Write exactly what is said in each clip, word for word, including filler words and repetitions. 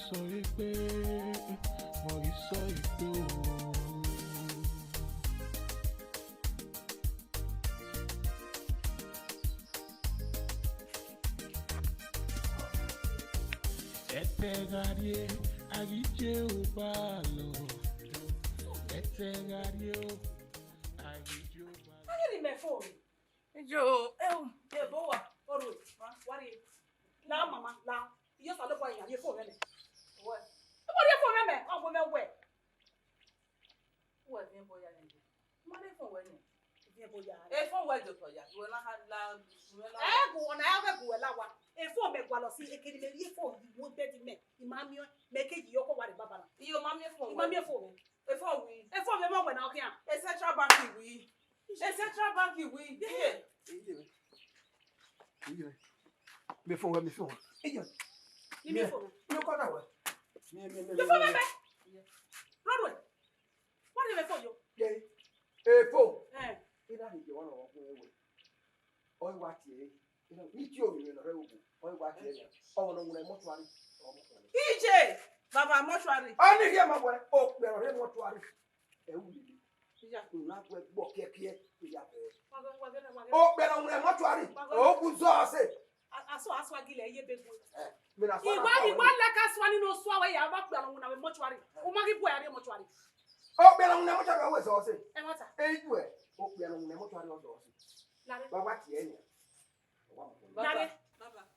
Sọ ye kpe, mọ ghi sọ ye kpe o. Ẹtẹ gha rrie, a ghi je obalọ. Ẹtẹ gha rrie o, a ghi je obalọ. A ghi rhie mẹ phone. Ijo, eu, ebo wa, oru, ma, wa rrie. La, mama, la. Iye Osanobua yan, rhie phone mwẹ mẹ. Wẹ. Ebo rhie phone mwẹ mẹ, ọ wẹ mẹ wẹ. Wẹ viẹn ebo ya nẹ. Ma rhie phone wẹ nẹ. Viẹn ebo ya. E phone wẹ do tọ ya. Wẹ na ha la, wẹ na. Ẹ gu, ọna ya ghẹ gu wẹ la wa. E phone mẹ gualọ si, ekeri mẹ rhie phone yi wo bed mẹ. I ma miẹn, mẹ ke yi ọkọ wa rre baba na. Iyo ma miẹn phone. I ma miẹn phone mwẹ. E phone wi. E phone mwẹ mọ wẹ na ọ khian. E Central Bank wi. E Central Bank wi. Iye. Iye. Iye. Mi phone wẹ, mi phone wẹ. Iye. Ni mi phone. Mi kọ da wẹ. Mi, mi, mi, mi phone mi, mẹ. Rọrọ. Wa rhie mẹ phone yo. Ye. E phone. Eh. Ina ni je wa na wa phone wẹ. Ọ wa tie. Ina ni tie omi ne ọ rre obo. Ọ wa tie ya. Ọ nọ wuna mortuary. Ije, baba mortuary. Ọ ni rhie ma wẹ, okpia ne ọ rre mortuary. Ẹ u lele. Iya. Una gu ẹgbọ kiẹkiẹ, iya bẹẹ. Okpia ne ọ wuna mortuary. Ọ gu zọ ọse. Asua, asua gilẹ ye be gu. Eh, mi na asua na. Iwa, iwa lẹ ka asua ni no sua wẹ ya ba okpia ne ọ wuna vbe mortuary. U ma ghi bu ẹre mortuary. Okpia ne ọ wuna mortuary ọ wẹ zọ ọse. Ẹ mata. Ẹ i ju ẹ, okpia ne ọ wuna mortuary ọ zọ ọse. Lare. Wa wa tie nia. Wa wa. Lare. Baba,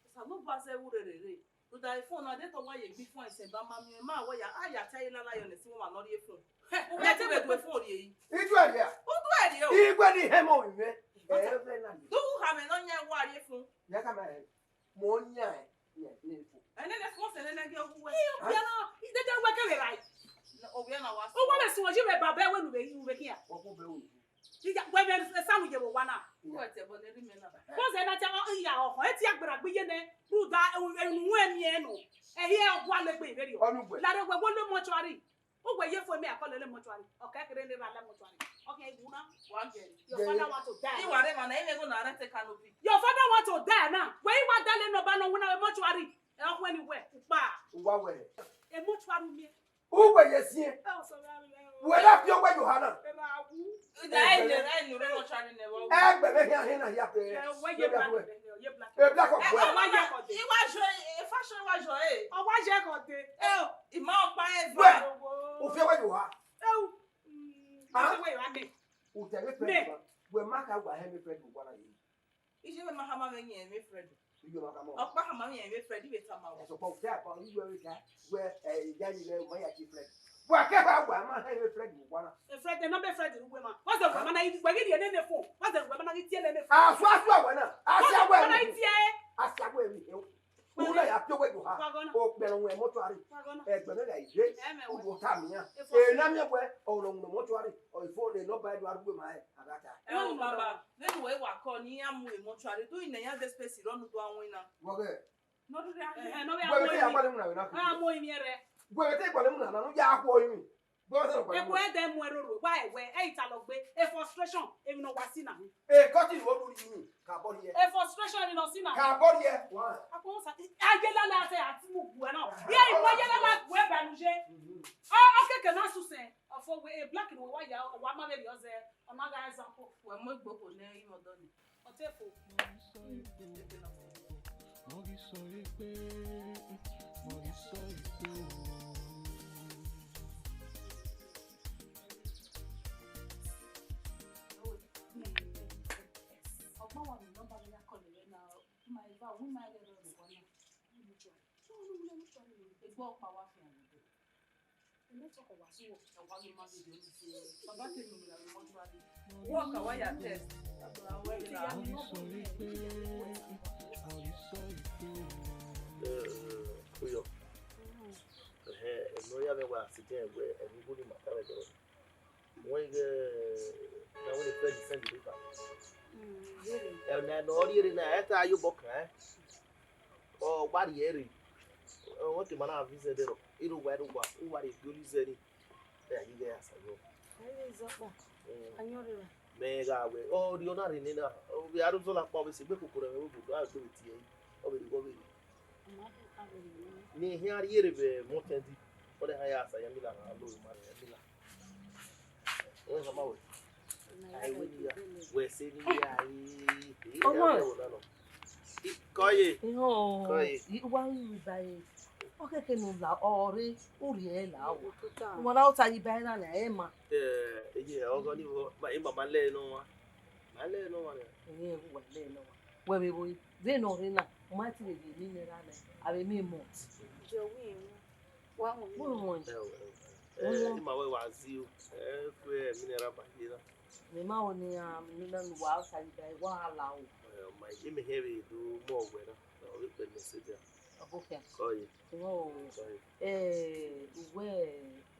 Osanobua zẹ vbe urherhe rre. Rhunmwuda phone na, de te ọ wa ye egbe phone ẹsẹ ba ma miẹn, ma wẹ ya, a ya ta ẹre lala yọ nẹ si wọn ma nọ rhie phone. Hẹ, u wẹ te vbe gue phone rhie yi. I ju ẹre a? U du ẹre o. I gue ni hẹ mọ vbe mwẹ. Ẹ vẹ na ni. Du u ha mwẹ ne ọ yan wa rhie phone. Ya ka ma ẹ. Mo yan ẹ, yan ne phone. Ẹnẹnẹ phone sẹ nene ghi ọghu wẹ. Iyo, bia na, i dede wẹ kevbe rae. Ovbi ẹna wa. U wa vbe suẹn yi vbe baba ẹwe ne u vbe, u vbe khian. Wa ku bẹ u. Iya, wẹ vbe esa nu ye vbe owa na. Wẹ tẹ ẹbọ ne erha imẹ na. Kọzẹ na te iya ọhọn, e tie agbera gbe iye nẹ, rhunmwuda enu wẹ miẹn nọ. Ẹhi ẹre ọ gua lẹ egbe vberriọ. Ọnugbe. Lare wẹ wo le mortuary. U wẹ ye phone mẹ akọ lele mortuary. Ọ kẹ kere ne ra lẹ mortuary. Ọ khian iwu na. Wa gẹ. Your father want to die. I wa rre emwa na, imẹ gho na rẹ te canopy. Your father want to die na. Wẹ i wa dale ne ọba nọ wina vbe mortuary. Ẹ ọ khu ẹni wẹ, u kpa. U wa wẹ. E mortuary miẹn. U wẹ ye siẹn. Ẹ ọ sọ vbe a vbe o. Wẹ na fi owẹ ye oha na. Ẹ na wu. Ida ẹ nẹ, ẹ nẹ, ẹ nẹ mortuary nẹ vbe. Ẹ gbẹ vbe hian hian na hia fẹ. Ẹ wẹ ye black, ye black. E black of where? Ẹ wa ye kọ de. I wa jọ, e fashion wa jọ e. Ọ wa ye kọ de. Ẹ o, ima ọkpa ẹ va. Wẹ, u fi owẹ ye oha. Ẹ o. Ah? Ẹ wẹ ye oha mẹ. U tẹ vbe friend wa. Wẹ ma ka wa hẹ mẹ friend wa na ye. Iye mẹ ma hama mwẹ yan emwi friend. Iye ma hama. Ọkpa hama mwẹ yan emwi friend, I vbe tama wẹ. Ẹsọkpa, u te akpa, iye wẹ ka, wẹ, eh, iya yi lẹ, ma ya ti friend. Wa kẹ wa, wa ma hẹ emwi friend wa na. E friend, e number friend ru wẹ ma. What's the wẹ ma na, wẹ ghi rhie nene phone. What's the wẹ ma na ghi tie nene phone. Asu, asu wẹ na. Asu wẹ na. What's the wẹ ma na ghi tie? Asu wẹ mi. Una ya pio wẹ yo ha. Wa gọ na. O pẹrẹ wẹ mortuary. Wa gọ na. Ẹgbẹ mẹ gha ije. Ẹ mẹ wẹ. U do ta mi ya. E na mi wẹ, ọ nọ wẹ mortuary. Ọ phone nọ ba do arugbe ma ẹ. Agata. Ẹ o baba, vbene uwẹ wa kọ ne iran mu e mortuary, do ine iran de space rọ ne u do a winna. Wọghẹ. Nọ rhirhi a. Ẹhẹn, nọ vbe a mu emiẹn. Wẹ vbe te ya gbalẹ mu na vbe na. A mu emiẹn rẹ. Wẹ vbe te gbalẹ mu na na, ya khuọ emi. Wẹ vbe te gbalẹ mu. Ebu ẹdẹ mu ẹrọ ro, wa ẹwẹ, ẹ i ta lọ gbe, e frustration, emwi ne ọ wa si na. E kọti ro ru ni, ka bọ rhie. E frustration, emwi ne ọ si na. Ka bọ rhie. Wa. Akpọ sa, a ye lala te a ti mu gu ẹ na. Ye iwẹ ye lala gu ẹ ba nu ye. Ọ, ọ keke na susẹn, ọ fo wẹ, e black ni wẹ wa ya, ọ wa ma vberriọ zẹ. Ọ ma gha example. Wẹ mu egboko ne imẹ ọdọ ni. Ọ te fo. Ọgbọn wa ni nọmba ne a kọlẹ rẹ na, ma eva, wi ma rẹ rẹ ọgbọn na. Egbe ọkpa wa fian vbe. Baba te nu mẹ la vbe mortuary. Wọ ka wa ya test. Ẹ, Oyo. Ẹhẹn, ẹmwẹ ya mwẹ wa accident wẹ ẹmwẹ igho ni ma ta mwẹ dọrọ. Wẹ ighẹ na wẹ friend send me ba. Ẹ na nọ ọ rhie rre na, ẹ ta yo bọ kan ẹ. Ọ wa rhie rre. Ọ wẹ ke ma na visit ẹdẹrọ. Iro wa, iro wa, u wa rhie gbe oli zẹ ni. Ẹ, a ghi ghẹ ya sa yọ. Aye zọkpa. Mm. Ayọn rre ra. Mẹ gha wẹ, ọ rhie ọna rre nena. Ọ vbe aro zọ la kpa, ọ vbe sẹ egbe koko rẹ vbe obodo, a gbe vbe tie ẹre. Ọ vbe rhie, ọ vbe rhie. Ọ ma Ne I khian rhie rre vbe mọtẹn di, ọ na ha ya sa ya mila gha lo ma ya mila. Wẹ khama wẹ. Ai, wẹ nian, wẹ sẹ nian, ai. Ọmọ. Kọye. Ihọn, kọye. I wa ru ba e. Ọ kẹkẹ ne u la, ọ rre, u rhie la o. Ọmọ na ota yi ba e na na, ẹ ma. Eh, eye, ọgọ ni vọ, ma, ima ma lẹ nọ wa. Ma lẹ nọ wa nẹ. Eye, u wa lẹ nọ wa. Wẹ vbe vbo, vbene ọ rre na, u ma ti vbe rhie emwi ne erha nẹ, avbe emwi mọ. Jẹ wẹ, wa wọn. Wẹ wọn. Ẹ, ẹ, ẹ, ima wẹ wa zi o. Ẹ, kue emwi ne erha ba ye na. Mẹ ma ho ne iran, ne iran ne uwa sa yi ba, wa la o. Ẹ, ọ ma ye, mẹ hẹ vbe do mu ọwẹ na. Ọ vbe kpẹ mẹ sẹ dia. Ọbokhian. Kọye. Wọ o. Kọye. Ẹ, uwẹ,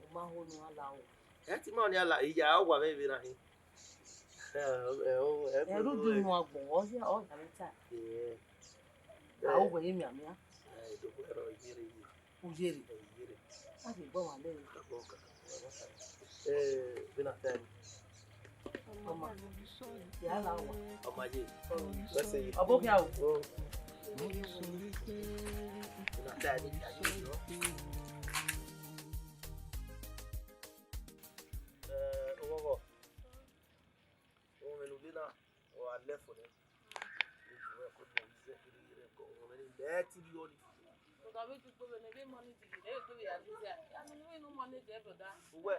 u ma ho ne uwa la o. Ẹ ti ma ho ne a la, iya, ọ wa vbe vbe na hin. Ẹ, ẹ, ẹ, ẹ, Ẹrudunu agbọn, ọ ya, ọ ya vbe ta. Ẹ. A, uwẹ ye mianmian. Ẹ, do wẹ rọ yere yi. U yere. Ẹ, yere. A ghi gbe ọmwa lẹ. Ka bọ ka. Eh, vbene a ta ẹre. Ọmọ. Ya la wa. Ọmọ ye. Let's say. Ọbokhian o. Oh. Vbene a ta ẹre, ya ye yọ. Eh, ọghọghọ. Ọmọ ne u de na, ọ gha lẹ fo nẹ. Uwẹ ko mọ izẹ kere yẹrẹ kọ, ọmọ ne mẹ ti rhie ọni. Brother, avbe Jugbo vbe ne vbe manage ghi, vbe gbe vbe ya lose a. Ya ne vbe no manage, brother. Uwẹ.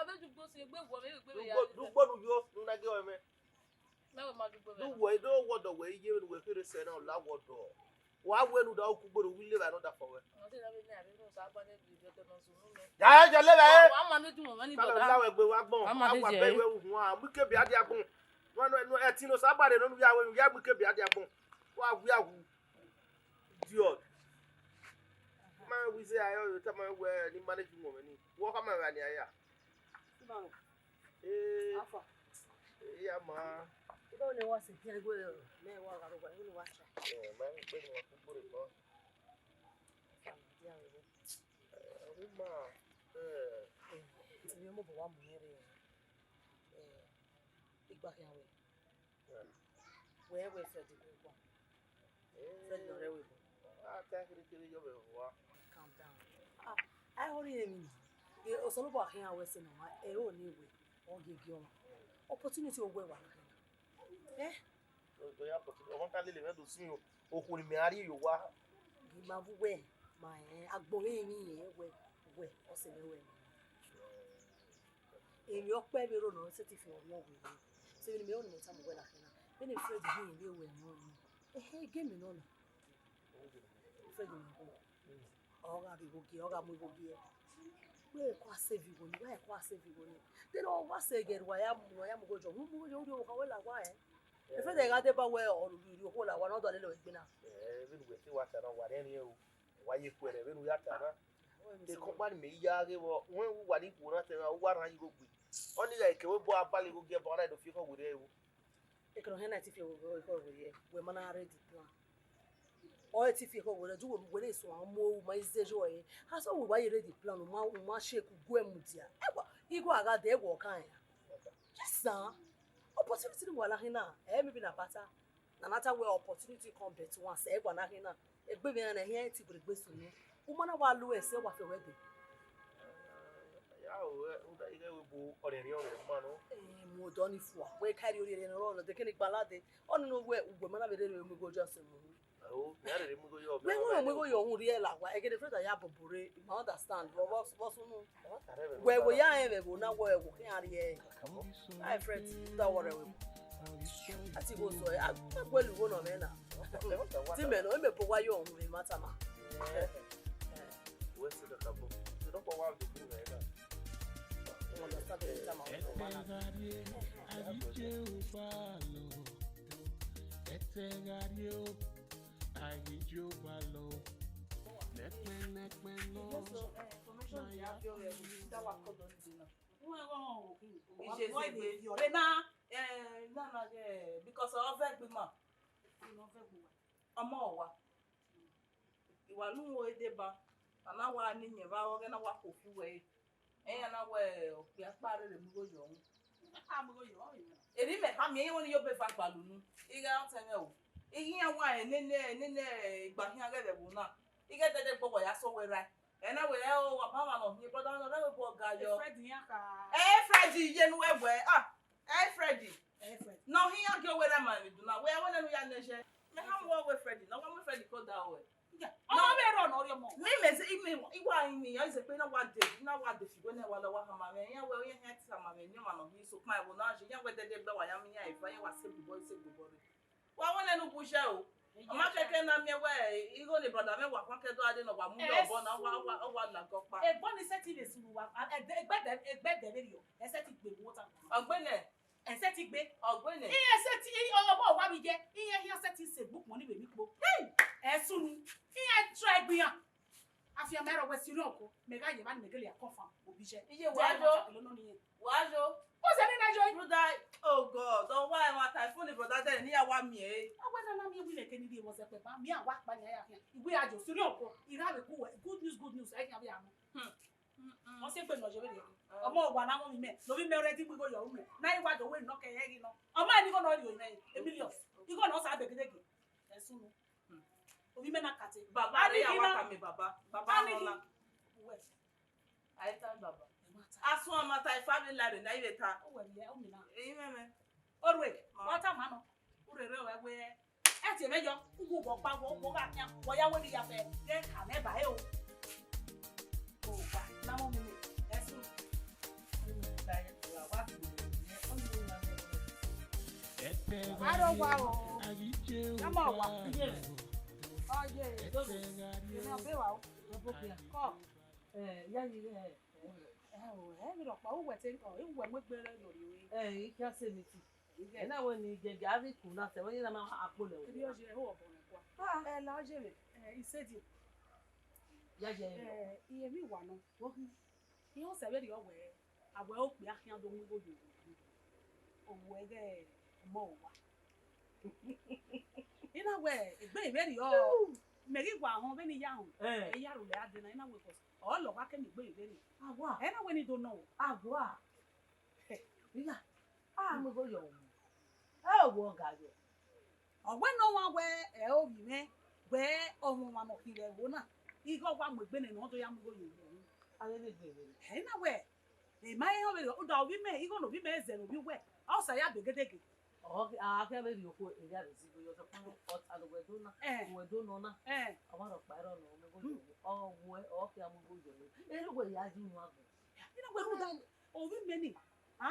Avbe Jugbo si egbe wọ, vbe gbe vbe ya lose. Jugbo, Jugbo ne u yo, ne u na gie ọmwẹ. Na wẹ ma Jugbo vbe. Du wẹ, do wọdọ wẹ iye vbene uwẹ kherhe sẹ na, ọ la wọdọ. Wa wẹ ne u da okugbe ne u wi levba ne ọ da fọ wẹ. Ọ te na vbe nẹ avbe ne Osa gba ne gbe vbe ọdọ nọ zunu mẹ. Ya, ya levba ẹ. Wa manage wọn, mẹ ni brother. Kala la wẹ gbe wa gbọn. Wa manage ẹ. A wa bẹ wẹ wu wan, mu ikebi a dia gbọn. Wa no, no, ẹtin ne Osa gba rre ne unu ya wẹ, ya mu ikebi a dia gbọn. Wa wi awu. Idiot. Ma wẹ ize ayọ, ta ma wẹ ni manage wọn ni. Wọ khama vbe a ni aya. Ee. Afa. Iya ma. Ido ne wa se tian gbe mẹ wa gha ro gba, ido ne wa cha. Eh, ma gbe ni wa ku gbore kọ. Afa, dia we. Eh, ma. Eh. Eh, ti mi mo bo wa mu yẹn rre. Eh, igba khian wẹ. Wẹ wẹ Fred koko. Fred nọ rre ẹvbo. A ta kherhe kherhe yọ vbe vba. Calm down. Ah, a ho rhie emwi. Osanobua khian wẹ sẹ ne ọmwa, ẹ ho ne wẹ, ọ giegie ọmwa. Opportunity owẹ wa na. Eh? Ọ ya opportunity, ọmọ ka lele mwẹ do sin o. Okhuo ne mẹ a rhie ye owa. Ghi ma vbe uwẹ, ma rẹn, agbọn vbe emwi rẹn wẹ, wẹ, ọ sẹ mwẹ wẹ. Emwi ọkpa vbe rro nọ, sẹtin fi ọrhuẹ wẹ. Sẹ vbene mẹ rẹn ne mẹ tama uwẹ na khian na. Vbene Fred ghi rẹn vbe wẹ ẹmwẹ ọnii. Ehe, game nọ na. Fred nọ na. Ọ gha ghi igho gie, ọ gha mu igho gie. Wẹ kua save igho ni, wẹ kua save igho ni. Then ọ wa sẹ gẹ wa ya mu, ya mu igho jọ, mu igho jọ, u rhie ọvbokhan wẹ la wa ẹ. Fred gha deba wẹ ọ rhie okhuo la wa, ne ọ do lele egbe na. Eh, vbene uwẹ te wa ta na, wa rẹnrẹn o. Wa ye kuẹrẹ vbene u ya ta na. Te kọkpa ni mẹ ya ghe vbọ, wẹ u wa ni khuo na te na, u wa rhan igho gbe. Ọni gha ke wẹ bọ abalẹ igho gie bọ na do fi ekhọe werriẹ ru. Ekene ọhiẹn na ti fi ekhọe werriẹ, wẹ ma na ready plan. Ọ ti fi ekhọe werriẹ, ju wẹ wẹ ne suẹn mu ma ize yo ẹre. A sọ wẹ wa ye ready plan, u ma, u ma shake, u gu ẹe mudia. Ẹwa, igho a gha dẹ, ẹwa ọ kan ya. Yes sir. Opportunity ni wa la khin na, ẹ maybe na bata. Na na ta wẹ opportunity come but once, ẹwa na khin na. Egbe mwẹ na, iran ti gbe egbe sunu. U ma na wa lo ẹse, wa fi wẹ dee. Ya o, ẹ, u da ighe wẹ bu ọrẹrẹ ọrẹ ma nọ. Eh, mu ọdọ ni fua. Wẹ ka rhie orhiẹnrhiẹn ne ọ rrọọ nọ, dekẹe ne I gba lade. Ọnii ne wẹ ugbẹn ma na vbe rre mu igho just mu. O, mẹ a rherhe mu igho yọ, wẹ mu igho yọ, uhunmwu rhie la wa. Egede Fred ya bobo rre, I ma understand. Vbọ, vbọ, vbọ sunu. Wẹ wo ya rẹn vbe ẹvbo na, wẹ wo khian rhie. My friend, da wọrẹ wẹ. Ati wo sọ, a gbe lu wo nọ mẹ na. Ti mẹ nọ, mẹ bo wa yo ohun re ma tama. Wẹ sẹ dọkabọ. Sẹ dọkabọ wa de bu mẹ na. Understand the tama. Ẹ tẹ gha rrie, ayé jẹ ò bá lọ. Ẹ tẹ gha rrie o, ayé jẹ ò bá lọ. Nẹkpẹnẹkpẹn nọ. Yes, so, eh, information na they ya have your, eh, that work called on the dinner. Ije segbe. Re na, eh, na, na, eh, because ọ vẹ gbe ma. Ọmọ wa. I wa lu uwu deba, a na wa ne iyẹn vbe ọghe na wa koko uwẹ re. Ẹyan na wẹ okpia kpa rere mu igho yọ. A mu igho yọ, ọ yọ. Eri mẹ khama, ẹyan wẹ ne I yo be eva gbalu unu. I gha tẹn mwẹ o. I ghi iran wa nene, nene igba khian ghẹ vbe ẹvbo na. Ighẹ dẹdẹ gbọ wẹ ya sẹ owẹ rae. Ẹ na wẹ, ẹ o, wa ba mwa nọ hin brother, nọ rẹ wẹ bu ọga yọ. Fred yan kha. Ẹ Fred, ye nu wẹ wẹ. Ah, ẹ Fred. Ẹ Fred. Nọ hin ya gie owẹ rae ma vbe dun na. Wẹ, wẹ nẹ nu ya nẹ jẹ. Mẹ ha mu wẹ Fred, nọ wa mu Fred ko da wẹ. Ọmọ vbe rọ nọ rriọ mọ. Mẹ mẹ zẹ, mẹ, I wa rinmwian, I zẹ kpe na wa de, na wa de fi wẹ nẹ wa la wa hama mwẹ. Iran wẹ, iran khian te hama mwẹ, ne ọmwa nọ hin sokpan ẹvbo na je, iran wẹ dẹdẹ gbe wa ya miẹn iran eva, iran wa sẹ egbobọ, sẹ egbobọ rre. Wa wẹ nẹ ne u bu iye o. Ọ ma kẹkẹ na miẹn wẹ igho ne brother mwẹ wa khuan kẹ do gha dee ne ọ wa mu ye obọ na, ọ wa, ọ wa, ọ wa lagọ ọkpa. Egbọ ni sẹtin vbe sunu wa, a, ẹdẹ, egbẹdẹ, egbẹdẹ vberriọ, ẹ sẹtin gbe mu ota. Ọgbẹnẹ. Ẹ sẹtin gbe. Ọgbẹnẹ. Iran sẹtin, ọmọ wa vbe iye, iran khian sẹtin sẹ egbe ukpọn ni vbe emwi kpo. Hey! Ẹ sunu, iran try gbe iran. Afian mẹ rọ wẹ si orhiọn ko, mẹ gha ye evba ni mẹ gele ya confirm obi iye. Iye wa yo. Wa yo. What's the name, Joy? Brother, oh God, ọ wa ẹmwata iphone brother dẹ ne iran wa miẹn ẹre. Ọ wẹ na na miẹn wẹ imẹ ke ni rhie vbe ọzọ ẹkpẹ ba, mẹ a wa kpa yan ya khian. Iwe a yo, si orhiọn ko, I gha vbe gu wẹ, good news, good news, ẹ khian vbe a mu. Hmm. Ọ si egbe ne ọ ye vberriọ. Ọmọ wa na mwẹ ovbi mẹ, ne ovbi mẹ already mu igho ye ọre mẹ. Na i wa do wẹ nọ kẹ ẹre ghi nọ. Ọ ma ni igho nọ rhie mẹ, Emilius. Igho nọ sa begedege. Ẹ sunu. Ovbi mẹ na kate. Baba, ani re ya ghi wa na. Tama baba. Baba ani nọ ghi na. Uwẹ. A i tama baba. Ẹ ma ta. Asun ọmata ifa vbe la rre na i vbe ta. Uwẹ vbe, ọ mina. Eyi mwẹ mwẹ. Orhue, ma. Wa tama nọ. Urere ruẹ wẹ. Ẹ tie mwẹ yọ, u gu vbọ kpa, wọ, wọ gha khian, wọ ya wẹ ne I ya fẹ, ghẹ ka mwẹ ba ẹre o. O wa, na mọ mi, ẹ sunu. Aro wa o. Nama wa. Oye, dodo. Ina be wa o. Kọ. Eh, ya yi, eh, eh. Eh, o, eh, mi rhọkpa, uwẹ te, ọ, uwẹ mu egbe rẹ nọ rrie. Eh, I khian sẹ meeting. Ena wẹ ne I gẹgẹ a rhie ikun na sẹ, wẹ ye na ma akpo lẹ wẹ. Erriọ ye, ho ọbọ nọ kua. Ah, ẹ la oye mwẹ. Eh, I sẹ die. Ya ye. Eh, I emwi wa nọ. Iran sẹ vberriọ wẹ, a wẹ okpia khian do mu igho ye owa. Owa ẹghẹ ọmọ owa. I na wẹ, egbe vberriọ, mẹ ghi wa họn vbene I ya họn. Eh. Ẹ ya rhulẹ a dee na, I na wẹ, 'cause ọ lọgha ke miẹn egbe vberriọ. Awa. Ẹ na wẹ ne I do nọ o. Awa. Iya, a mu igho ye ọmwa. Ẹ o wẹ ọ ga yọ. Ọ wẹ ne ọ wan wẹ ẹ ovbi mwẹ, wẹ ọmwa ọmwa ne ọ khin vbe ẹvbo na, igho wa mu egbe nẹ ne ọ do ya mu igho ye ovbi mwẹ. A ghi vbe gbe vberriọ. Ẹ na wẹ, emwa i họn vberriọ, rhunmwuda ovbi mẹ, igho ne ovbi mẹ zẹ ne ovbi uwẹ, ọ sa ya begedege. Ọ, a khian vbe rhie okhuo, erriọ a vbe zẹ igho yọ, sokpan ọta ne uwẹ do na, eh, uwẹ do nọ na, eh, ọ ma rhọkpa ẹre ọ nọ, ọ mu igho ye ovbi, ọ wẹ, ọ khian mu igho ye ovbi. Erriọ uwẹ ya ye unu agbọn. I na wẹ rhunmwuda ovbi mẹ ni, a,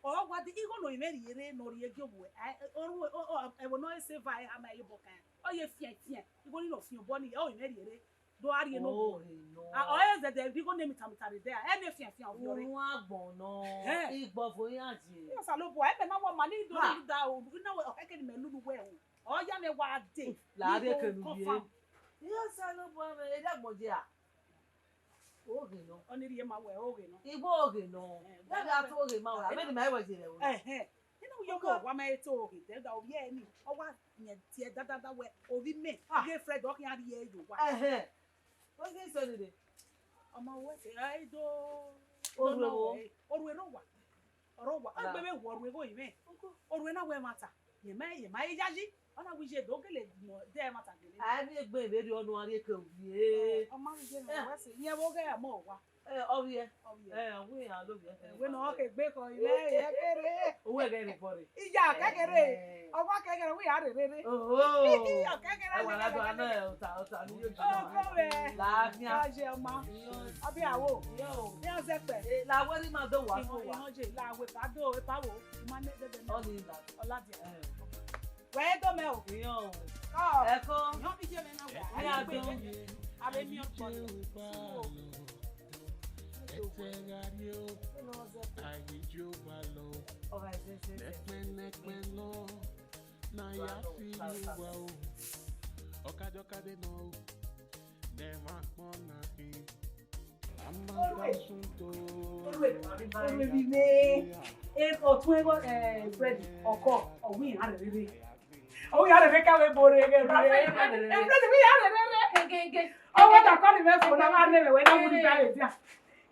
ọ wa de igho ne ovbi mwẹ rhie rre ne ọ rhie gie ovbi uwẹ, a, ọ, ọ, ọ, ẹvbo ne ọ sẹ eva ẹre hama ẹre obọ kan, ọ ye fian fian, igho ni ne ọ fian obọ ni, ọ ovbi mwẹ rhie rre, do a rhie ne ovbi uwẹ. Ohe nọ. A, ọ zẹdẹ rhie igho ne mitamita rre dẹ, ẹ ne fian fian ovbi ọre. Unu agbọn nọ, eh, igbọvo iran ye. Osanobua, ẹmẹ na wẹ ọma ni do, ha, ni da o, na wẹ ọ kẹkẹ ne imẹ lulu wẹ o. Ọ ya mwẹ wa dee. La rhie igho kẹ ne u ye. Confirm. Osanobua mwẹ, erha agbọn ye a. Oghe nọ. Ọ ni rhie ma wẹ oghe nọ. Igbo oghe nọ. Eh, ya gha to oghe ma wẹ, amẹ ni ma wẹ ye rẹ o. Ẹhẹn. Ina uyo ko wa ma to oghe, de da ovbi ẹre ni. Ọ wa yẹn tie dadada wẹ, ovbi mẹ, ah, ghe Fred, ọ khian rhie ye owa. Ẹhẹn. Wẹ ghi sẹ ni re? Ọmọ wẹ se, ai do. Orhue wo? Orhue rre owa. Ọ rre owa. Ra. Egbe vbe wọ orhue igho ivẹ. Orhue na wẹ ẹmwata. Yẹ ma, yẹ ma yayi. Ọ na wẹ iye do gele mọ, de ẹmwata gele. A rhie egbe vberriọ ne a rhie ke ovie. Ọ ma rhie ne, eh, wẹ se. Yẹn vbe oghẹ ọmọ owa. Eh, ovie. Ovie. Eh, ovie iran lovie. Eh, wẹ ne ọ ke gbe kọ ivẹ, ẹ kere. Owẹ ghẹ rre bọrre. Iya kẹkẹre. Eh. Ọwa kẹkẹre, wẹ ya rre rere. Oho. Iya kẹkẹre. Ẹ wẹ na do ana ota, ota ni yo. Ọkọ rẹ. La khian. Ka ye ọma. Ọbia wo. Yo. Iran zẹkpẹ. Eh, la wẹ ni ma do wa, so wa. Iran ye, la wẹ ba do, e ba wo. Ma ne bẹbẹ na. Ọ ni la. Ọladian. Eh. Wẹ do mẹ o. Iran o. Ọ. Ẹko. Iran bi je mẹ na wa. Iran do. Avbe miẹn ọkpọ ni. Sunu o. Ẹtẹ gha rrie o, a ghi Jihova lọ. Nẹkpẹn nẹkpẹn nọ, ne a ya fi uwa o. Ọkadọkadẹ nọ o, ne ẹmwẹ agbọn na khin. A ma da sun to. Orhue, orhue vbe ivẹ. E, ọtun ẹghọ, eh, Fred, ọkọ, ọ wẹ iran rre rere. Ọ wẹ iran rre rere, ka vbe bo rre, rre, rre. Fred, wẹ iran rre rere. Gege, gege. Ọ wẹ da kọ ni mẹ fo na, wa ne mẹ wẹ na mu ni ba ye dia.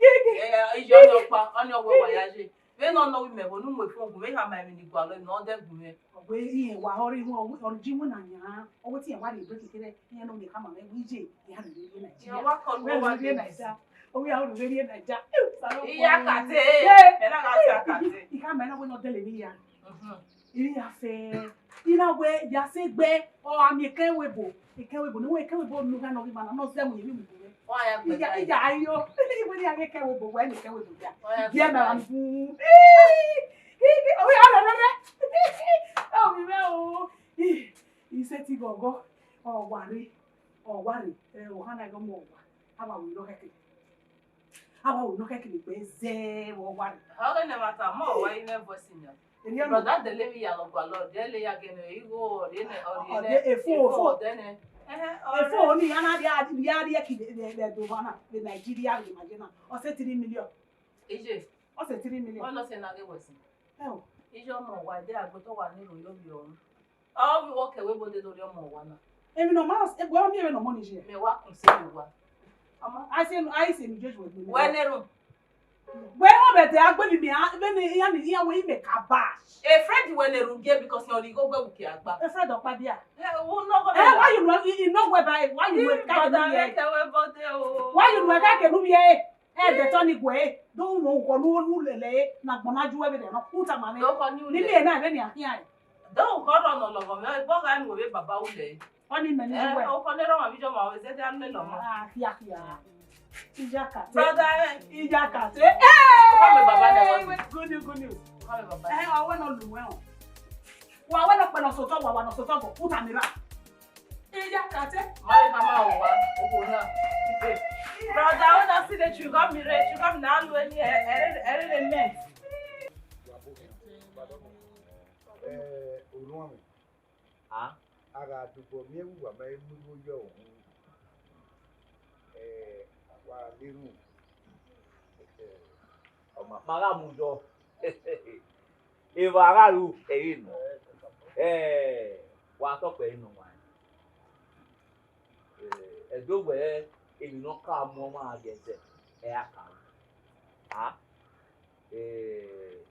Gege. Eh, iye ọni ọkpa, ọni ọwẹ wa ya ye. Vbene ọ nọ vbe imẹ vbe ne u mu efun gu mwẹ, I khama emwi ne I gualọ ne ọ dẹ gu mwẹ. Ọ wẹ irẹn wa ọre irun, ọ wẹ, ọ ji winna yan, ọ wẹ te irẹn wa rhie break kere, irẹn ne ọ miẹn khama mwẹ wẹ iye, I gha rhie rrie Nigeria. Wa kọ lu, wẹ wa rhie rrie Nigeria. Ọ wẹ a rhie rrie Nigeria. Iya kate, ẹ na gha ta kate. I khama ẹre na wẹ ne ọ dẹlẹ emwi hia. Mhm. Emwi hia fẹ, I na wẹ ya sẹ egbe, ọ gha miẹn ekẹn ẹvbo ebo, ekẹn ẹvbo ebo, ne ekẹn ẹvbo ebo ne u gha nọ ghi ma na, ne ọ zẹ mu ye vbe mu ebo mwẹ. Wa ya gbe. Iya, iya, ayo. Iwẹ ne a ghe ekẹn ẹvbo ebo, wẹ ne ekẹn ẹvbo ebo dia. Wa ya gbe. Gie mẹ ra mu. Ih, ih, ih, ọ ya rẹ, rẹ, rẹ. Ọ vbe mwẹ o. Ih, I sẹtin ghọghọ, ọ wa rre, ọ wa rre, ẹ, ọ hana ghe ọmọ wa, a wa ru nọ khẹke. A wa ru nọ khẹke vbe egbe zẹ vbe ọ wa rre. Ọ ghe ne ẹmwata, ọmọ wa i mwẹ voice yan. Eni ọnọ. Brother, dẹlẹ emwi hia ne ọ gualọ, dẹlẹ ya gẹn ne igho, ọ rhie nẹ, ọ rhie nẹ, efo, efo, efo. Dẹnẹ. Ẹhẹn, ọ efo rhie. Ni a na rhie, rhie, rhie ki vbe, vbe, vbe do wa na, vbe Nigeria, vbe ma je na. Ọ sẹ three million. Iye. Ọ sẹ three million. Ọ nọ sẹ na ghe wẹ sin. Ẹ o. Iye ọmọ wa, ẹdẹ agbotọ wa ni ro yo bi ọrun. Ọ vbe wọ kẹ wẹ bo de do rhie ọmọ wa na. Emwi ne ọ ma, egbe ọ miẹn vbene ọmọ ni ye. Mẹ wa kun sẹ vbe wa. Ọmọ, a sẹ, a sẹ ni jeju egbe. Wẹ ne run. Wẹ họn vbe ẹdẹ agbeli mẹ, a, vbene iran ni, iran wẹ imẹ ka ba. E friend wẹ ne run gie because ọ rhie igho gbe uki agba. E friend ọkpa bia. Ẹ, wo nọ gọ. Ẹ, why you no, you, you no whereby, why you no ka ke nu ye? Why you no ka ke nu ye? Ẹ, de tọ ni guẹ, do wo ughọ ne u lele ne agbọn na ju ẹvbe rẹ nọ, u tama mwẹ. Do kọ ni u lele. Ni miẹn na vbene a khian. Do kọ rọ nọ lọghọ mwẹ, egbe ọghe ne wẹ vbe baba u lele. Ọ ni mẹ ni ju wẹ. Ẹ, o kọ ne rọ ma vbe iye ọmọ, ọ zẹdẹ a lele ọmọ. Ah, khiakhia. Iyakate. Brother, ẹ. Iyakate. Ẹ, o kọ mẹ baba nẹ wẹ. Good news, good news. O kọ mẹ baba. Ẹ, wa wẹ nọ lu wẹ o. Wa wẹ nọ kpẹ nọ sotọ, wa wa nọ sotọ bọ, u tama ra. Iyakate. Ma ye mama owa, owo na. Brother, una see the chewing gum mire, chewing gum na lu eni, ẹ, ẹ, ẹ, ẹ, ẹ, Eh, orhuan mwẹ. Ah? A gha dugbo miẹn vbe uwa ma mu igho ye ọvbokhan. Eh, wa le erhunmwu. Eh, ọ ma, ma gha mu yọ. Evba gha ru ẹre nọ. Eh, wa tọ kpẹre nọ wa. Eh, ẹdẹ wẹ emwi ne ọ ka mu ọmwa ghe ẹzẹ, ẹ a ka ru. Ah? Eh,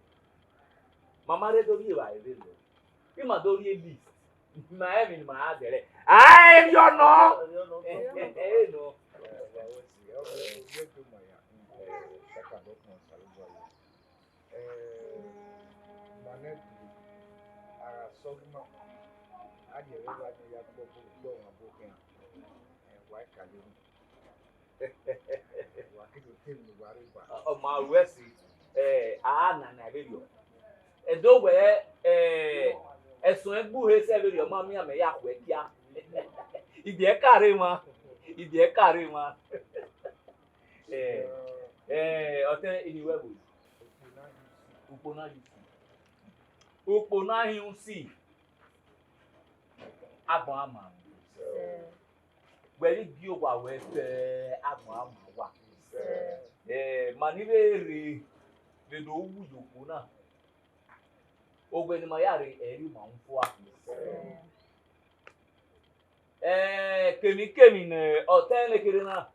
ma ma rre do rhie evbare vberriọ. I ma do rhie list. Ma rẹn emwi ne ima ra zẹrẹ. A, erriọ nọ. Erriọ nọ. Erriọ nọ. Eh, ma nẹ gu, a gha sẹ ọghe ima, a rhie ẹre evba ne ya kpọ, kpọ, kpọ ọmwa ọbo khian. Eh, wa i ka le ru. Wa ke do te emwi ne uwa rre ba. Ọ ma ru ẹse, eh, a na na vberriọ. Ẹdẹ wẹ, eh, ẹsọn ẹgbe uhe sẹ vberriọ ma miẹn amẹ ya khuẹ kia. Ibiẹka rre emwa, ibiẹka rre emwa. Eh, eh, ọtẹn ini wẹ vbo? Ukpo na yu si. Ukpo na hin usi. Agbọn ama. Wẹ ghi gie owa wẹ fẹ agbọn ama wa. Eh, ma ni vbe rre vbe do wu ye okhuo na. Ogbẹn ne ima ya rre, ẹ i re ima ru fua. Eh, kemwikemwi ne ọtẹn ne kherhe na,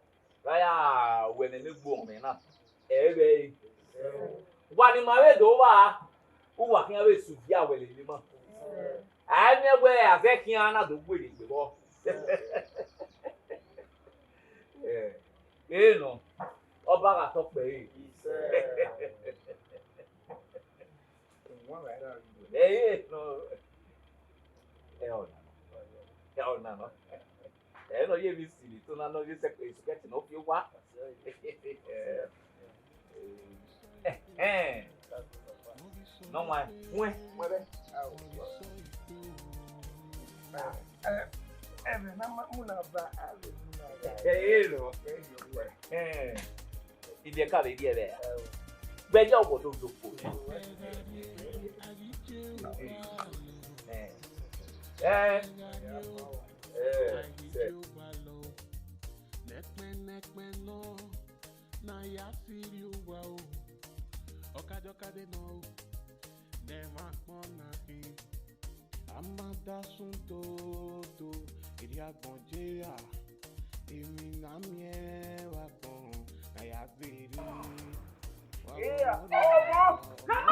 ra ya wẹ ne ẹmwẹ gbe ọmọ na, ẹ i vbe ẹre. Wa ne ima vbe do vba, uwa khian vbe su gie a wẹ lele ima. A i miẹn wẹ a zẹ khian na do werriegbe vbọ. Eh, ẹ nọ, ọba gha tọ kpẹre. Ẹ, ẹ, nọ. Ẹ, ọna nọ. Ẹ, ọna nọ. Ẹ, nọ ye vbe isi ni to na nọ ye sẹ, sẹkẹti nọ fi owa. Ẹ, ẹ. Nọ wa, wẹn. Ẹ, ẹ, ẹ, na ma mu na ba, a vbe mu na ba. Ẹ, ẹ, nọ. Ẹ, ẹ. Ibiẹka vbe rrie vbe. Vbe ẹdẹ ọghuọdọ do kpo. Eh. Eh. Eh. Nẹkpẹnẹkpẹn nọ, na ya siri uwa o. Ọkadọkade nọ o. Nẹmwa kpọn na khin. A ma da sun toto, erriọ agbọn je ra, emwi ne a miẹn vbe agbọn, na ya vbe rre. Wa Yeah. vbe Oh, mom. Come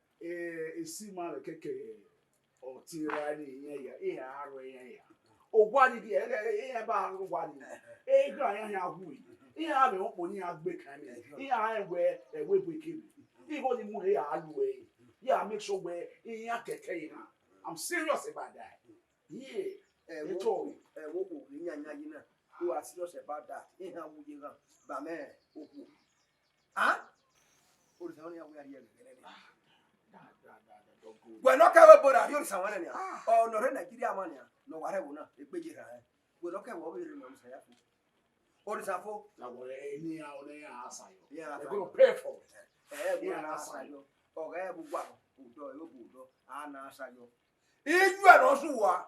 Eh, esi ma vbe kẹkẹ ọtẹn ra ni iran ya, iran a ru iran ya. Owa ni di, eh, eh, iran ba ru owa ni. Eh, iran ya ya wu. Iran vbe okpo ni iran gbe kan ni. Iran wẹ ẹwe bu kebe. Igho ni mu re a lu ẹ. Ya make sure wẹ iran kẹkẹ iran. I'm serious about that. Yeah. Ẹ wo Eto. Ẹ wo kò rí yanyan yìí náà. You are serious about that. Iran wu ye ghan. Ba mẹ okwu. Ah? Orisa wọn ya wu ya ri ẹgbẹ nẹ. Da, da, da, da, don't go. Wẹ nọ kẹwẹ bora ri orisa wọn nẹ. Ah. Ọ nọ rẹ Nigeria ma nia. Nọ wa rẹ wo na. Egbe ye ra. Wẹ nọ kẹwẹ ọ vbe rre nọ orisa ya fo. Orisa fo. Na wọ ẹ ni a ọ nẹ ya sa yọ. Yeah, they're gonna pay for it. Eh, yeah, that's fine. Ọ ghẹ bu gua. Odọ, e bu odọ. A na sa yọ. Iyu ẹ nọ su wa.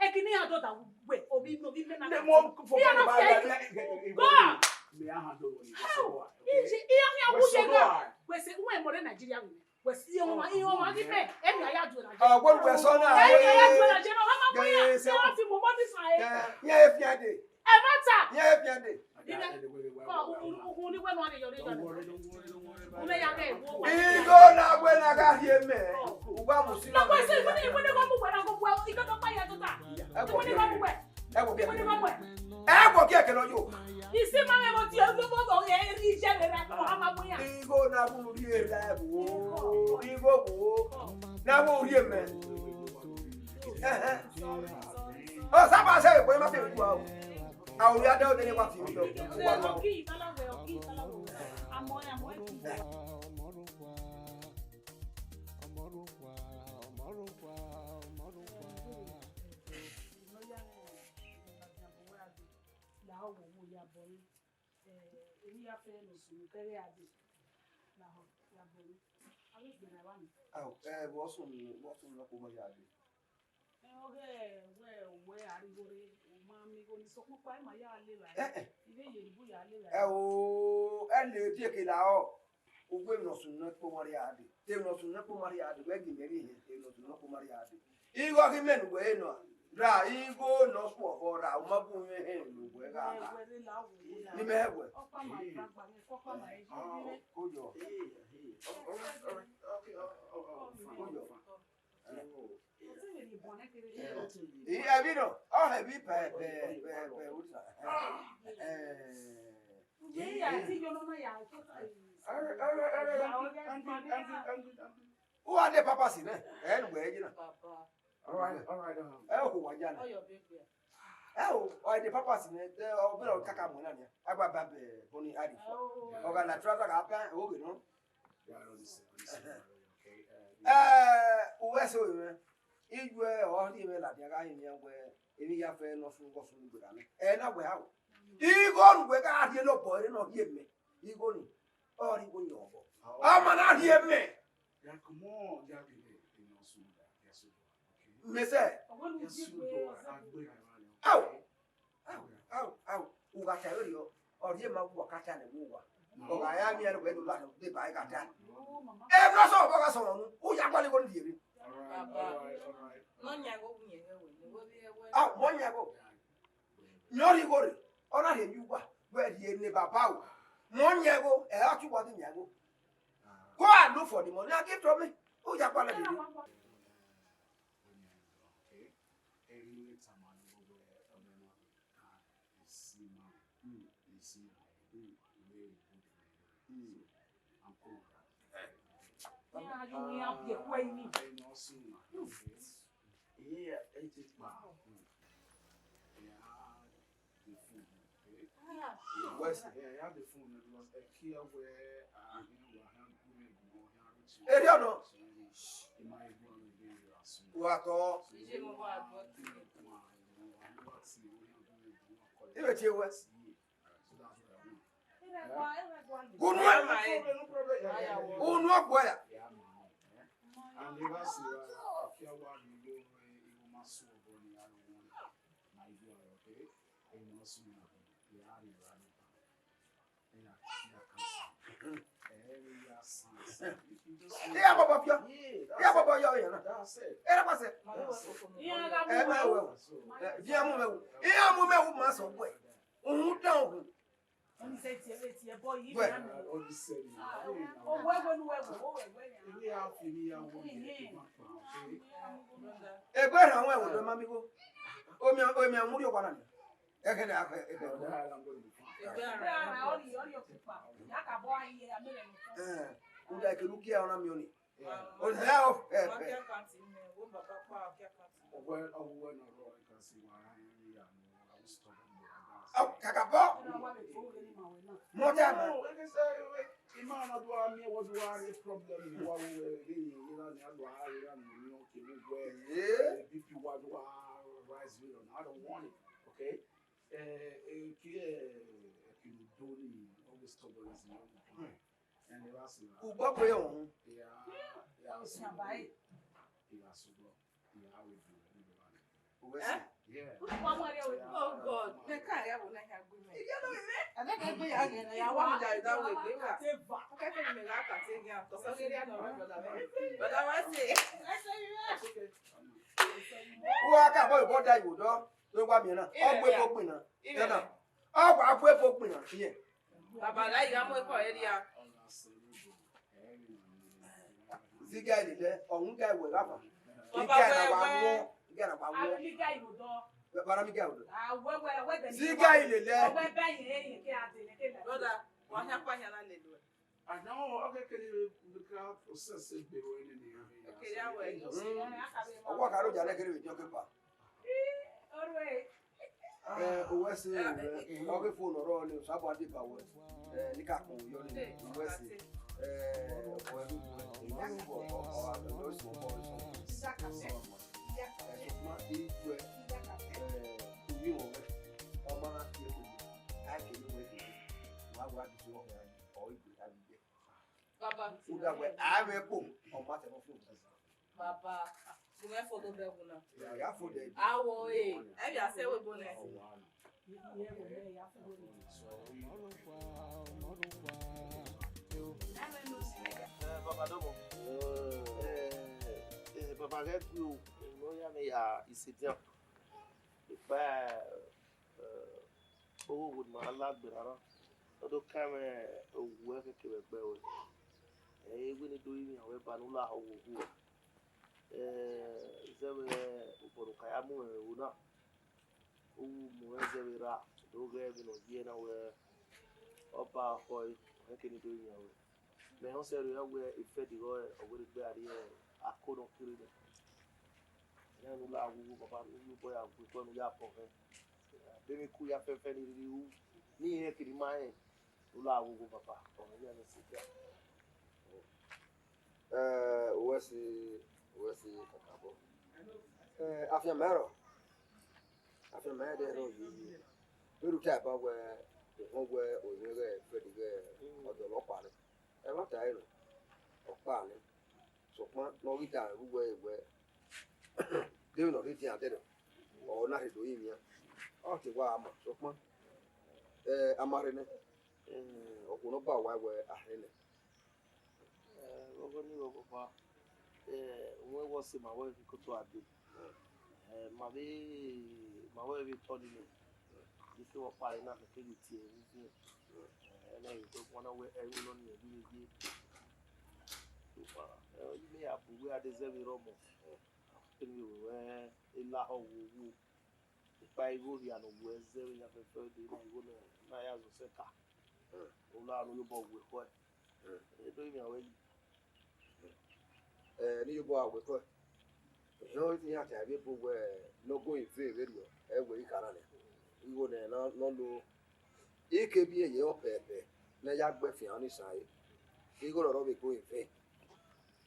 Eki ne iran do da wẹ, ovbi, ovbi mẹ na. Ne mo fo iran na ba fi ya ẹki. Go! Me a handle it. How? Ije, iran ni awuye na. Wẹ se, uwẹ more Nigeria women. Wẹ si iran wa, iran wa ghi mẹ. Emi a ya du Nigeria. Ah, wẹ wẹ sọ na. Emi a ya du Nigeria. Ọmọ mọ ya. Iran fi mo mo bi fa e. Yeah, yeah, if you dey. Ẹ ma ta. Yeah, if you dey. Iran. Kọ, u, u, u, u ni wẹ nọ ni yọ ni yọ. Igho na wẹ na gha rhie mẹ. Uwa mu si. Lọkọ ẹsẹ ìwé ni, ìwé ni wọ́n mú wẹ̀ náà gbogbo ẹ̀, ìgbẹ́ tó bá yẹ tó ta. Ìwé ni wọ́n mú wẹ̀. Ẹ wo bí ẹ kẹlẹ yo. Ìsí máa ń wọ ti ọdún bọ́ bọ̀ ẹ rí iṣẹ́ rẹ̀ rà kọ́ ọmọ bóyá. Igho na wẹ rhie la ẹ wo. Igho wo. Na wẹ rhie mẹ. Ẹhẹn. Ọ sábà ṣe ìpè má fi wá o. Àwọn orí adé òde ni wà fi mí lọ. Ọkì ìtàláwẹ̀, ọkì ìtàláwẹ̀. Àmọ́, àmọ́ ẹ kì í. Lahọ, wẹ ya bọ ni. Eh, emwi ya fẹ ne ọ sunu kẹghe a dee. Lahọ, ya bọ ni. A vbe gbẹnnẹ evba ni. Ao, eh, vbọ sunu, vbọ sunu ne ọ kpomọ ya dee. Eh, ọghe wẹ, wẹ a rhie igho rre, u ma miẹn igho ni sokpan ọkpa ima ya lele. Eh, eh. Ivbe ye bu ya lele. Ẹ o, ẹ le die ke lahọ. Uwẹ emwi ne ọ sunu ne ọ kpomọ rre a dee. Te emwi ne ọ sunu ne ọ kpomọ rre a dee, wẹ gie mẹ rhie hẹ, emwi ne ọ sunu ne ọ kpomọ rre a dee. Igho ghi mẹ ne uwẹ re nọ, ra igho ne ọ sunu ọvọ ra, u ma bu mwẹ hẹ ne uwẹ gha gha. Ni mẹ hẹ wẹ. Ọkpa ma gba gba, ọkpa ma ye. Koyọ. Koyọ. Ẹ vbi nọ, ọ hẹ vbi pẹ, pẹ, pẹ, pẹ, eh. Uwa de papasi nẹ, ẹ nu wẹ ye na. All right, all right, um, Ẹ o wa ya na. Ẹ o, ọ de papasi nẹ, ọ bẹrẹ kaka mu na nia. Agba ba bẹ bọni ari. Ọ ga na trouser ga pa, o ge nọ. Ẹ, uwẹ so mwẹ. Iyuẹ ọ rhie mwẹ ladian gha rhie mwẹ wẹ, emwi ya fẹ ne ọ sunu, ọ sunu gberra nẹ. Ẹ na wẹ ha o. Igho ne uwẹ gha rhie ne obọ ẹre ne ọ rhie mẹ. Igho ni, ọ rhie igho ni obọ. Ọ ma na rhie mẹ. Mẹ sẹ. Au. Au, au, au, u gha ta vberriọ, ọ rhie ma wu ọkata ne vbe uwa. Ọ gha ya miẹn ẹre wẹ do la deba ẹghata. Ẹ nọ sọ ọbọ gha sọmọ nu, u ya gualọ igho ni rhie vbe. Baba. All right, all right, all right. Nọ yan igho wu yẹn ghẹ wẹ, ne igho rhie ẹwẹ. Au, mọ yan igho. Yọ rhie igho rre, ọ na rhie emwi uwa, wẹ rhie ne baba o. Mọ yan igho, ẹ ọ tie uwa di yan igho. Go and look for the money and give to me. U ya gualọ vberriọ. Erriọ nọ. Wa tọ. Ibe tie wẹ. Unu, unu ọgua ya. Iya bọbọ fiọ. Iya bọbọ yọ yọ na. Era pa sẹ. Ẹ ma wẹ o. Ẹ, viẹ mu mẹ o. Iya mu mẹ o ma sọ wẹ. Uhun dan uhun. Wẹ. Egbe rhan wẹ wo do ma mi wo. Omi, omi amuri owa na ni. Ẹghẹ ne a khẹ, ẹghẹ ne. Eh, uda ke lu kia ọna miẹn ọni. Ọna ya o, eh, eh. Ọwẹ, ọwẹ ne ọ rrọọ, I can see why I am, I was stubborn, but I got Au, kakabọ. Mọta ma. No, like I say, ima na do a mi, what do I have problem? Wa wo, eh, eh, ira ni a do a, ira ni ni o ke wo we. Yeah. Eh, B P wa do a rise, you know, I don't want it, okay? Eh, eh, ki, eh, ki lu do ni, always stubborn is not the plan. And the last thing, Ugbọ kpe ọhun. Yeah, yeah, so, yeah, so, yeah, I will do it. Uwẹ sẹ. Yeah. Oh God, me can't have one here. Ẹ dẹ kẹ gbe ya gẹ na ya wa mu da da we gbe wa. Kẹ kẹ me ga ka te gẹ, 'cause I really know my brother. Brother, what's it? Wa ka bọ bọ da iwo dọ. Wẹ wa miẹn na. Ọ gbe ebo gbin na. Ẹ na. Ọ wa gbe ebo gbin na. Iye. Baba, la igha mu ekhọe rria. Ziga ilele, ọ wu ga iwẹ gha fa. Baba, iga na wa wẹ, wẹ. Wọ, iga na wa wọ. Aro mi ga irodọ. Baba, mi ga irodọ. Awẹ, wẹ, wẹ de. Ziga ilele. Ọwẹ bẹ ye, ye ke a de, ye ke la. Brother, wa hia pa hia na lele wẹ. Àná ọkẹkẹrẹ nìkan process egbe wẹ nìyẹn. Ọkẹrẹ awẹ. Ọwọ karo jalẹ kere vbe jọ kepa. Orue. Eh, owẹ sẹ, eh, ọghe phone ọrọ ni, Osanobua deba wẹ. Eh, ni ka kpọnmwẹ yọ ni, owẹ sẹ. Eh, ọkọ ẹre wẹ, ọmọ ẹre wẹ, ọmọ ẹre wẹ, ọmọ ẹre wẹ. Eh, sokpan, iwẹ, eh, uyi wọn wẹ, ọmọ na tie wẹ, a kele wẹ, wa wa di wẹ, ọ igbe ta bi jẹ. Baba. Uda wẹ, a mwẹ kpo, ọ ma tẹ nọ fo. Baba, gu mwẹ fo do bẹghu na. Ya fo dẹ. Awo, eh, ẹ bia sẹ wẹ bo nẹ. Eh, Baba Domo. Eh, eh, Baba ghẹ gbe o, ne ọ ya mwẹ ya isedian. Ipa, eh, oghogho ne ima la gberra na, ọ do kan mwẹ owu ẹkẹkẹ vbe ẹgbẹ ruẹ. Ẹ i re wẹ ne I do rinmwian ruẹ ba ne u lahọ owu ruẹ. Eh, zẹvbe obọ ne u ka ya mu mwẹ vbe ẹvbo na, u mu mwẹ zẹvbe ra, do ghẹ vbene ọ ye na wẹ ọba khọe, ọ khẹke ne I do rinmwian ruẹ. Mẹ họn sẹ rriọ wẹ Fred igho ọ wẹ ne egbe a rrie ako ne ọ kere nẹ. Ẹna ne u la wuwu, Baba, ne u ye obọ ya gu ekhọe ne u ya bọ hẹ. Vbene I ku ya fẹfẹ ni rhirhi ru, ne irẹn kiri ma rẹn, ne u la wuwu, Baba, ọ mwẹ iran ne sẹ dia. Eh, uwẹ si, uwẹ si kakabọ. Eh, afianma ẹrọ, afianma ẹdẹ ẹrọ yi, vbe ru ta ẹba wẹ, ehọn wẹ, oyin ghẹ, Fred ghẹ, ọdọ ọlọkpa nẹ. Ẹmwata ẹre nọ, ọkpa nẹ. Sokpan ne ọ ghi da vbe uwẹ wẹ, deghẹ ne ọ rhie dian dẹdẹ, ọ na rhe do rinmwian, ọ te wa ma, sokpan, eh, a ma rhe nẹ, eh, okhuo ne ọ ba uwa wẹ a rhe nẹ. Eh, ọghe ni rọ baba, eh, uwẹ wọ sẹ ma wẹ ghi koto a dee. Eh, ma vbe, ma wẹ vbe tọ ni nẹ, ike wọ kpare na kẹkẹ ghi tie vbe ubiẹn. Eh, ẹna ghi kpẹkpọn na wẹ ẹvbo nọ ni ẹvbo vbe ye. Sokpan, eh, ọ yi mẹ ya bu uwẹ a de zẹ vbe rre ọmọ. Kene wẹ, eh, lahọ wo wo. Ikpa igho rhia ne uwẹ zẹ vbe ya fẹfẹ de na igho na, na ya zọ sẹ ka. U la ne u ye obọ gu ekhọe. E do rinmwian ruẹ yi. Eh, ne u ye obọ gu ekhọe. Ehẹn, ọ te iran ta ẹvbo ebo wẹ ne ọ go in vain vberriọ, ẹ wẹ I khara nẹ. Igho nẹ ne ọ lo, I ke biẹ ye ọ pẹpẹ ne ya gbe fian ni san re. Igho ne ọ rọ vbe go in vain.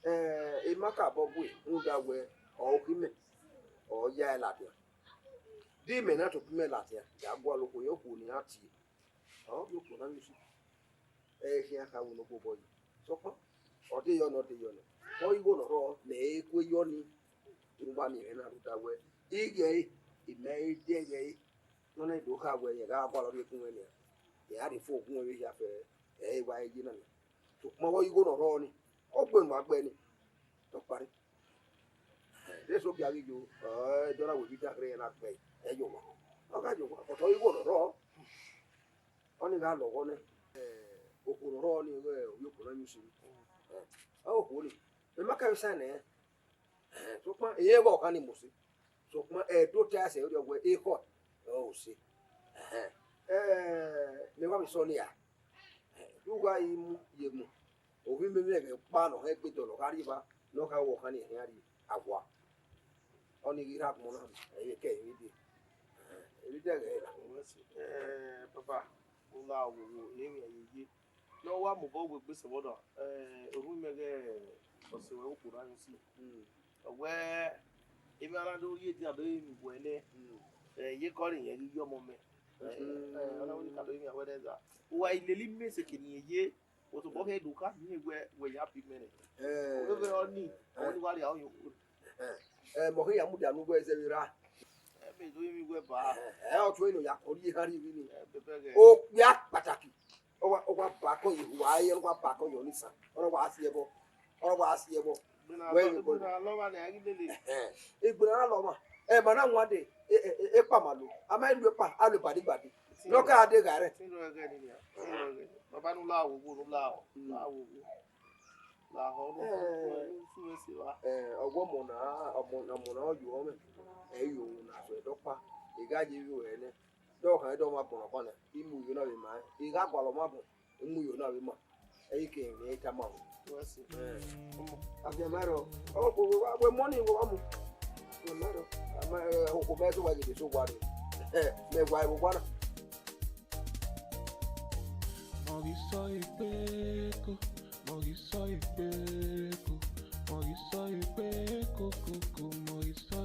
Eh, I ma ka bọ gue, rhunmwuda wẹ ọ khin mẹ, ọ ya ẹe ladian. De imẹ na tobọ imẹ ladian, ya gualọ okhuo, okhuo ne iran tie. Ọ, okhuo na yusi. Ẹ i khian kha wu ne obọ yi. Sokpan, ọ de yọ nọ, ọ de yọ nọ. Ọ igho ne ọ rrọọ ne ẹ i kue yọ ni. Rhunmwuda miẹn mwẹ na rhunmwuda wẹẹ, ighẹ ẹre, imẹ i de ẹghẹ ẹre. Nọ na do kha wẹẹ, rẹn gha gualọ rhie gun mwẹ nian. Rẹn gha rhie fo gun mwẹ vbe hia fẹ, ẹ i wa ye na nian. Sokpan ọ igho ne ọ rrọọ ni, ọ gbe unu a gbe ni. Ọ kpare. De eso gia ghi yo, ẹ, dọna wẹ vbe idakhẹrẹ na gbe, ẹ yo wa. Ọ gha yo wa, but ọ igho ne ọ rrọọ. Ọnii gha lọghọ nẹ, ẹ, okhuo ne ọ rrọọ ni, ẹ, ovbi okhuo na yin usi ni. Ẹ, ọ okhuo ni, mẹ ma ka vbe sa nẹ, ẹ, sokpan, irẹn vbe ọkhan ni mose. Sokpan, ẹ, do ta ẹse erriọ wẹẹ, ekhọe, ọ ose. Ẹ, ẹ, mẹ wa vbe sẹ ọnii ra? Ẹ, u gha i mu, ye mu. Ovbi imẹ mwẹ ẹghẹ ọkpa ne ọ hẹn egbe dọlọ gha rrie evba, ne ọ kha ru ọkhan ni ẹre a rrie awa. Ọnii ghi rre agbọn na, ẹ i vbe kẹ emwi dee. Emwi dee ẹghẹ na. Ẹ, papa, u la wo wo, emwi a ye ye. Ne ọ wa mobọ wegbe sẹ vbọ na, ẹ, orhu mwẹ ghẹ ọse ruẹ okhuo na yin usi. Mm. Ọ wẹẹ, emwi a na do rhie dia do emwi wẹẹ nẹ, Mm. ẹ, iyeke ọnii rẹn ghi ye ọmọ mẹ. Ẹ, Mm. ẹ, ọ na wẹẹ ne I ka do emwi a wẹẹ nẹ, ẹzẹ. Uwa i lele imẹ sẹ ke ne irẹn ye, Otobọ khe do ka miẹn wẹ wẹ ya bi mẹ nẹ. Eh. Ovbe ọnii, Eh. ọnii wa rhie aro ye okhuo. Eh, mẹ ọ khin ya mudia ne uwẹ zẹ vbe ra. Ẹ mẹ do emwi wẹ ba. Eh, eh, ọ tuẹ nọ ya kọ rhie erha rhie vbene. Ẹ bẹbẹ ghẹ. Okpia kpataki. Ọ wa, ọ wa ba akọn ye uwa, ẹ, ọ wa ba akọn ye ọnii sa. Ọ wa si ẹbọ. Ọ wa si ẹbọ. Wẹ vbe egbe na lọ mwa nẹ, a ghi lele. Eh, egbe na lọ mwa. Ẹ ma na wan de, e, e, e, ekpa ma lo. A ma lu ekpa, a lo badi badi. Ne ọ ka de gha rẹ. Sin rọ ẹghẹ ni nia. Sin rọ ẹghẹ ni. Baba nu la wo wo, nu la wo. Mm. La wo wo. La họ nu. Eh. Su vbe se wa. Eh, ọgua ọmọ na, ọmọ na, ọmọ na ọ yo mwẹ. Ẹ i yo na so ẹdọkpa. I gha ye vbe ẹ nẹ. Dọkhan dọ ma gbọnọ kpọnẹ. I mu yo na vbe ma. I gha gualọ ma gbọn. I mu yo na vbe ma. Ẹ i ke mwẹ tama o. Wẹ se. Eh. Ọmọ. Afian ma rọ. Ọ ko wa, wẹ mọ ni wẹ wa mu. Afian ma rọ. Ama, eh, okhuo mẹ so wa gele so wa re. Eh, mẹ wa ẹvbo wa na. Mọghisọ egbe ko, mọghisọ egbe ko, mọghisọ egbe ko, ko, ko, mọghisọ